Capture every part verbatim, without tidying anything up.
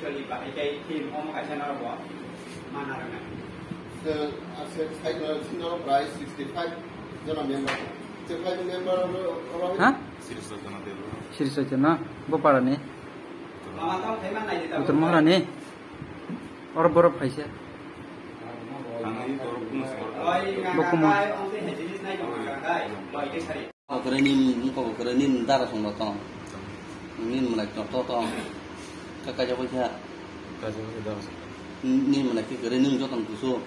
Bahai khe team omo kaisa norok bo mana rwnai. Sir, sir, side no, senior price sixty-five jona member. Sixty-five member oro, oro. Ha? Siri Sojana Debbarma. Siri Sojana, bo para ni? Mama tong thai ma nai de ta. Utur Maharani. Oro borok phaisa. Thangwi borok kuno sor. Oi, bo kumo. Nang kai, ong te he jinis nai tong nang kai. Bai te sari. Kok kore nin, kok kore nin dara song tong. Nin mwnai to, to, tong. Ka kaja paisa. Kaja paisa dara song. Nin mwnai ki kore nin jotong kusu.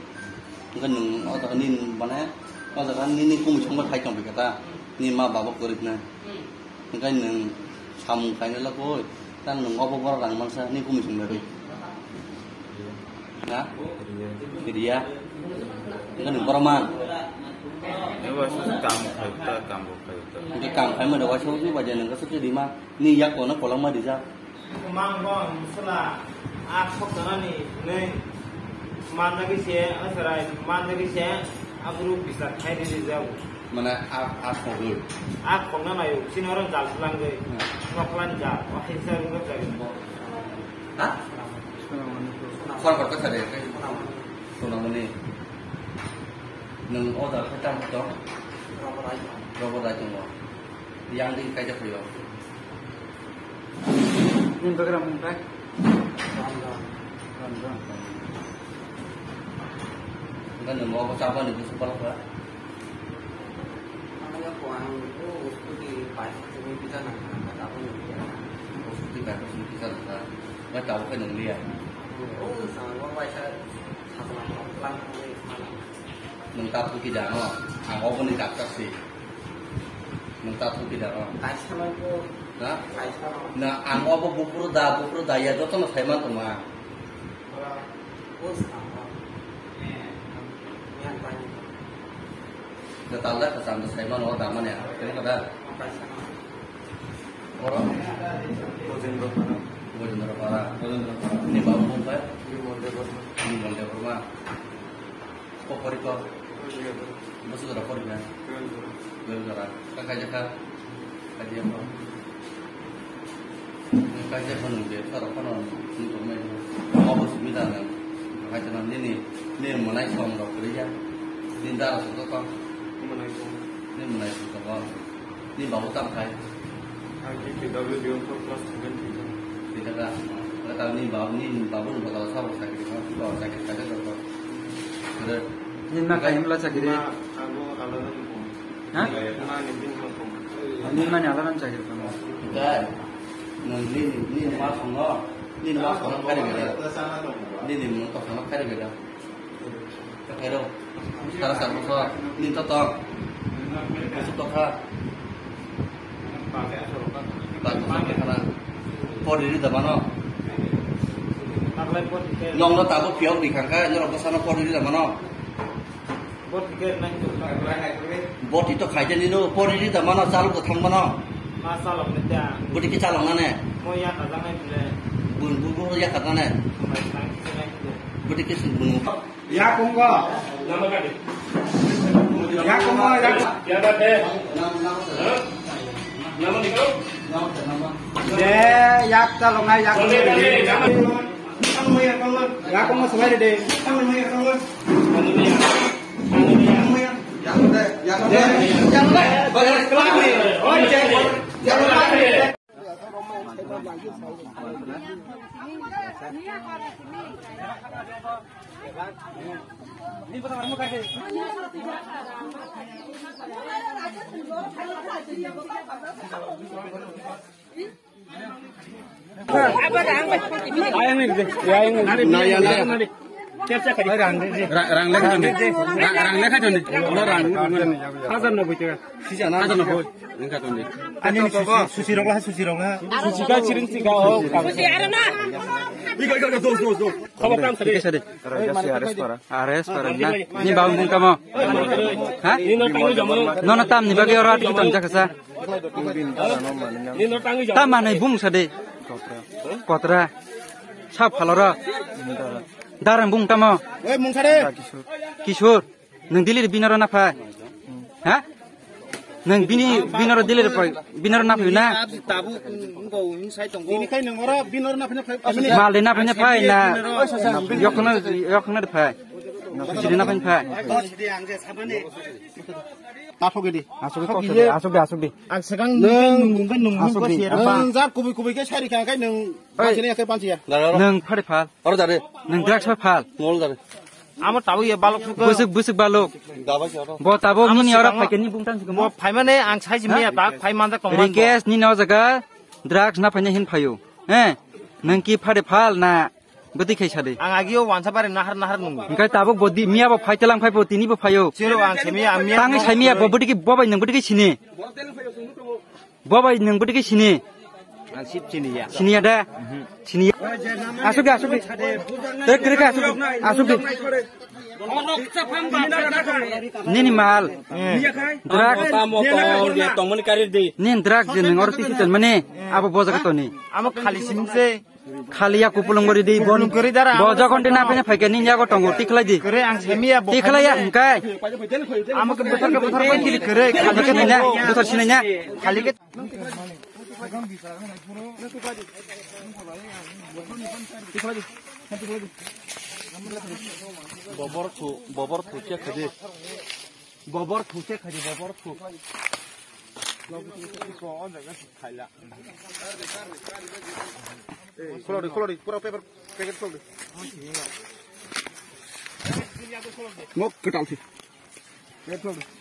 Engka nung o jaga nin mane, o jaga nini kumi songma thai tong bikata. Ni ma baba korip na. Engka nung samung khaina la koi. Tang nung obo borok rang mansa ni kumi song bai. Na? Riya. Engka nung borok man. Eba su kam khai ta, kam bo khai ta. Engka kam khai ma da waisa waisa ba jeng nung ka su di ma. Ni yak ko na kolang ma di ja. Mang bong sula a sok jana ni nei. Mandagi se, a sarai, mandagi se, a guru bisa khai di di jau. Mana a, a khogwi. A khogna nayo, sini oro jal sulang de. Hmm. Noklan jal, o hinsa rung jal bo. Ha? Khor khor kasa de. Sonamoni. Nung order khe tamo to? Robo rai tongo. Yang di kaisa phaio. Nini bagra mung kai? Ram ram. Ram ram. Enggak nemu apa siapa nih, busu pala pala? Namanya kuang, oh, scooty paisa sini bisa nang, apa nih? Scooty paisa sini bisa nang. Enggak tahu kan yang dia. Oh, sama gua paisa satu lang lang lang. Nwng ta thuki da no, ang obo ni doctor si. Nwng ta thuki da no. Kaisa nang ko. Ha? Kaisa nang. Na ang obo bupuru da, bupuru da ya joto no sai man tongma. Ora, o sa. Yang tanya. Da tal da kasam da sai man o da mane. Kene ka da. Kaisa nang. Oro? Gojendra Para. Gojendra Para. Gojendra Para. Ni babu mung kai? Ni Monday Burma. Ni Monday Burma. Ko porikha? Bosu jora porikha? Twelve jora. Ka kaija kha? Kaija kha. Kaija kha nung je, sara kono nung tong mai. Obo simi da nang. Kaija nang nini, nini mwnai song rok kwrwi ya. Nini dara song tong. Mwnai song. Nini mwnai song tong. Ni babu tam khai? Ang K K W D one four class seven teacher. Teacher ka? Wala ta ni babu, ni babu ni bakal sabo sakri ma, sabo sakri ka jabo. Kore. Ni ma kai mula sakri? Ma, abo alada ni pon. Ha? Ma ni din ma pon. Ni ma ni alada ni sakri pon. Ka, ni, ni, ni ma songo, ni ma songo kari beda. Ni, ni mo to songo kari beda. Kairo, sara sar bosor, nini to tong. Kusuk tokha. Bar bosor tokha na. Pori ri da mano. Nong no tabuk phiyok di khangkha, norok bwsano pori ri da mano. Boti to khaijani no, pori ri da mano, chalok da thang mano. Ma chalok ni da. Boti ki chalok nane? Mo ya ka jangai bile. Bun, bun, bun, ya ka nane. Mai sang ki jangai bile. Boti ki sing bun. Ya kongo. Ya kongo, ya. De, yak ta longai, yak. Ya kongo, sebai de. Rang, rang lekha chon di. Rang, rang lekha chon di. Hajar noboi taka. Hajar noboi. Lekha chon di. Ani susi, susi rok la, susi rok la. Susi ka siring sika o. Susi arana. Igo, igo, igo, dos, dos, dos. Khobor kam sari. Arrest para. Arrest para na. Ni bang bung tamo. Ha? Ni no tangwi jamu. Nono tam ni bagwi oro atwi tong jakha sa. Ni no tangwi jamu. Ta manai bung sa de. Kotra. Sa phalora. Darang bung tamo. Oi, mung sa de. Kishore. Nwng Delhi ri binaro na phai? Ha? Nang bini, binoro dili pai, binoro na phai na. Tabuk, wngkha, wng sai tongo. Bini khai nang oro binoro na phai na phai. Mal de na phai na phai na. Yokhna, yokhna de phai. Sini na phai na phai. Tathok di. Asuk di, asuk di, asuk di. Ang sekarang nung, nung, nung, nung, Asuk di. Nung jar kubui kubui ke sari kha kai nung. Oi. Sini ke pansi ya. Nang phai phal. Oro jare. Nang drugs phai phal. Mol jare. Amo tabuk ye balok suka. Busuk, busuk balok. Bo tabuk nini oro phaikeni bungtan suka mo. Bo phaimane ang sai jimi ya tak phai manjak tong man bo. Rikesh nini o jaga drugs na phaina hin phaio. Eh, nang ki phade phal na bwtwi khai sadi. Ang agio wansa bare nahar nahar nungo. Engkai tabuk bo di miya bo phai telang phai bo tini bo phaio. Chero ang simi ya, miya. Tangi sai miya bo bwtwi ki bo bai nang bwtwi ki sini. Bo bai nwng bwtwi khe sini? Ang sip sini ya. Sini ya da? Sini ya. Asuk di, asuk di. Te kiri khe asuk di. Asuk di. Nini mal. Drugs. Tamo kong dia tongmani karir di. Nin drugs je nwng oro tisi ton mani. Abo bojaga toni. Amo khali sini se. Khali ya kupulung gori di bon. Kupulung gori dara. Bo jokhon di na phai phai ke nin yago tongo tikhlai di. Kore ang semi ya bo. Tikhlai ya engkai. Amo ke buthar ke buthar ban kiri kore. Khali ke nanya, buthar sinanya. Khali ke. Bobor thu, bobor thu che khadi. Bobor thu che khadi, bobor thu. Khulodi, khulodi, pura paper packet khulodi. Mok ketal si.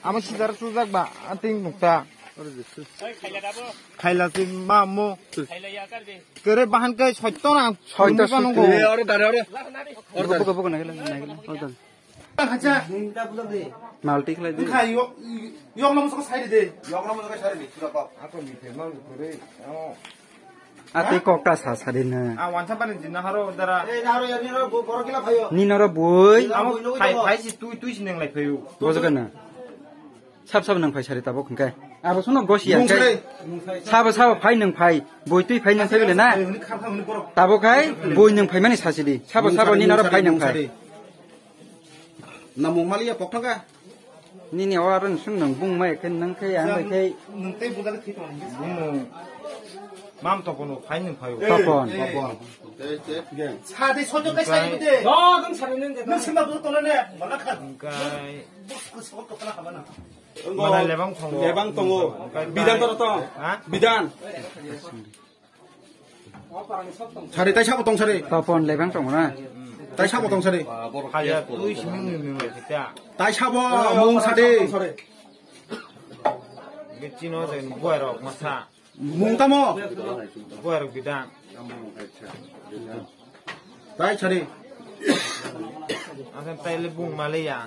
Amo sidar sujak ba, anting nukta. Khaila si ma mo. Kere bahan kai soito na. Soito nunggu. Ore dare, ore. Ore dare. Buka, buka, nagila, nagila. Ore dare. Mal tik lai di. Wngkha, yok, yok no mosok sai di. Yok no mosok sai di, sura pao. Ako mi phema mi kore. Oh. Ati kok ta sa sa di na. Ah, wansa pani di na haro dara. Eh, na haro ya, ni haro bo-, borok kila phayo. Ni noro boi. Amo phai, phai si tui, tui si neng lai phayo. Bojo kana. Sab sab nang phai sari tabok hingkai. Abo sono gosi ya hingkai. Sabo sabo phai nang phai. Boi tui phai nang phai bele na. Tabok hai boi nang phai mani sasi di. Sabo sabo ni noro phai nang phai. Namung maliya pokthangka. Nini o aro nung sung nung bung mai khe nung khe ang bai khe. Nung tei budak thik tong. Bung nung. Mam topon o phai nung phaio. Topon. Topon. Sa de sojo kai sai de. Do dum sa de nung de. Nung sima budak tong ne. Mana kha. Kai. Bus bus ko tong na. Mana lebang tongo. Lebang tongo. Bidan to tong. Ha? Bidan. Sari, tai sabo tong sari. Topon lebang tong na. Tai sabo tong sari. Kaya tui simi nung nung lai kita. Tai sabo mung sari. Gecino jen buai rok masa. Mung tamo. Buai rok bidang. Tai sari. Asan tai le bung male ya.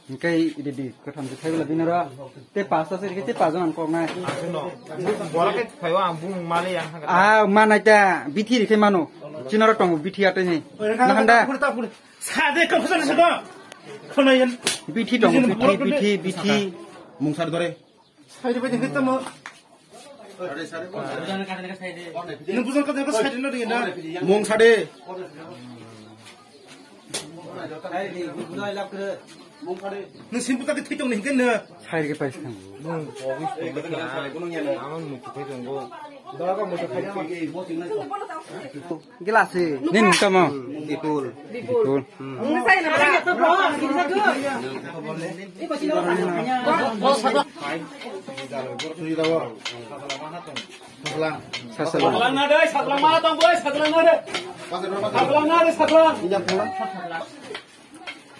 Hingke idi di, kotham se thaiwla bini ro. Te pasta se rike, te pajon ang kok nai. Borok ke thaiwa ang bung male yang hangka. Ah, manai ta, bithi rike mano. Chinaro tongo bithi ateni. Nahanda. Sade ka phusa se ko. Khonayan. Bithi tongo, bithi, bithi, bithi. Mung sar dore. Sari bai jeng tamo. Nung bujon ka jeng sari no ri na. Mung sade. Nung simpu ta thai tong ni hingke na. Sari ke pai sang. Nung obis tong na. Amang mutu kai tong go. Gilasi. Nin tamo. Dipul. Dipul. Sajlang. Sajlang na dai, sajlang ma tong boi, sajlang na dai. Sajlang na dai, sajlang.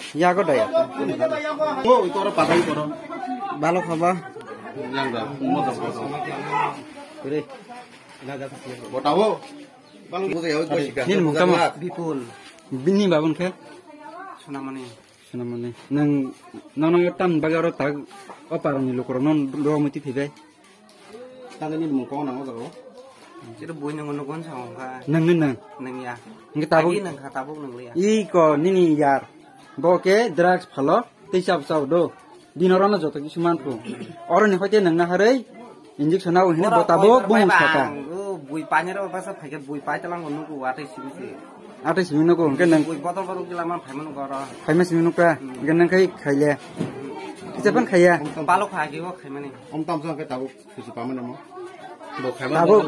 Yago dai. Oh, itu orang padang itu orang. Balo khaba. Yang dah, mau tak mau. Kore. Botao. Nini mung tamo? Bipul. Bini babun khe? Sonamoni. Sonamoni. Nang, nang, nang tam baga oro tag o parani lukurok non ro muti thibai. Tang nini mung kong nang o jago. Chiro bui nang ono gon sa ong kha. Nang ni nang. Nang ya. Ngi tabuk. Agi nang kha tabuk nang liya. I ko nini yar. Bo ke drugs phalo. Tei chao chao do. Bini oro no joto kisu manphu. Oro ni hoite nang naharoi injection nao hine bota bo bung saka. Bui pani ro basa phaikhe bui pai talang nuku atai simi se. Atai simi nuku hingke nang. Bui botol botol kila man phaimanu goro. Phaima simi nukka hingke nang khai khaile. Japan khaya. Balok ha ki bo khaimani. Om tam sang ke tabuk susu pamani mo. Bo khaimani. Tabuk.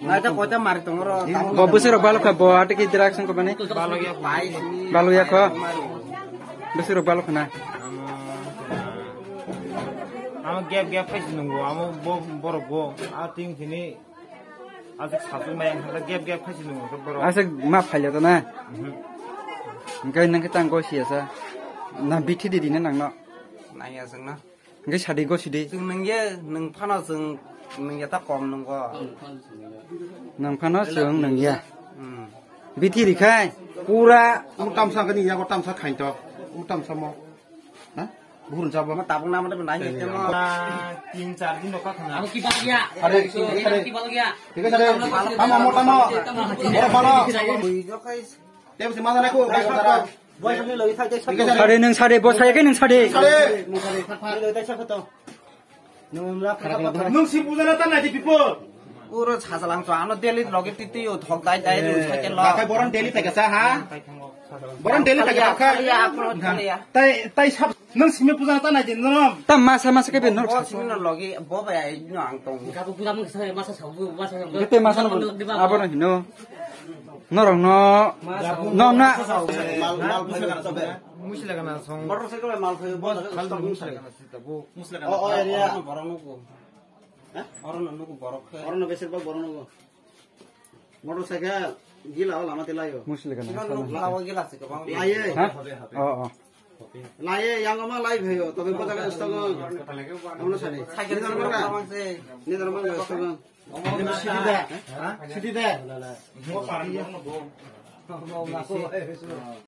Na ta kota mari tongro. Bo bwswk rok balok kha, bo ate ki drug song kobani. Balok ya. Balok ya kho. Bwswk rok balok khna. Amo gap gap khai nungo, amo bo borok bo. A ting sini. Aswk satung bai ang thangkhe gap gap khaisi nung khe borok. Aswk ma phailya to na? Mhm. Hwnkhe nang khe tang gosi asa. Na bithi di dina nang no. Nang ya sung na. Hwnkhe sadi gosi di. Sung nung ye, nung phano sung nung ya ta kom nung go. Nang phano sung nung ya. Hmm. Bithi ri khai pura. Ang tamsa kani ya ko tamsa khain to. Ang tamsa mo. Ha? Buhur jabo. Mo tabung nama de nai ni temo. Tin char din doka khana. Amo ki bal ya? Are, are. Ki bal ya? Thik ase, are. Tamo, mo tamo. Boro palo. Bui jo khai. Tebo se mana nako. Bui jo khai. Sade nung sade, bo sade ke nung sade. Sade. Nung si puja na ta nai di people. Puro sajalang to ano daily loge titi o thok dai dai ru sake lo. Bakai boron daily phaikasa ha? Boron daily phaikasa kha? Khali upload khali ya. Tai, tai sab, nung simi puja na ta nai di nom. Ta masa masa ke ben nor. Bo simi no loge, bo bai ai no ang tong. Ka puja mung sa masa sa masa. Gete masa no. Abo no hino. Norok no. Nom na. Mal, mal phaikasa. Musi laga na song. Motorcycle mal phaikasa. Bo khal musi laga na. Tabo. Musla o, o, area. Oro no borok nugo. Ha? Oro no nugo borok khe. Oro no besir bak borok nugo. Motorcycle gila o lama te layo. Musla kana. Sino nuk lawa gila se kobang. Laye. Ha? O, o. Laye, yang ma lai bhayo. Tobe boda ka stogo. Amno sani. Cycle ni dorma ka. Ni dorma ka stogo. Sidi da. Ha? Sidi da.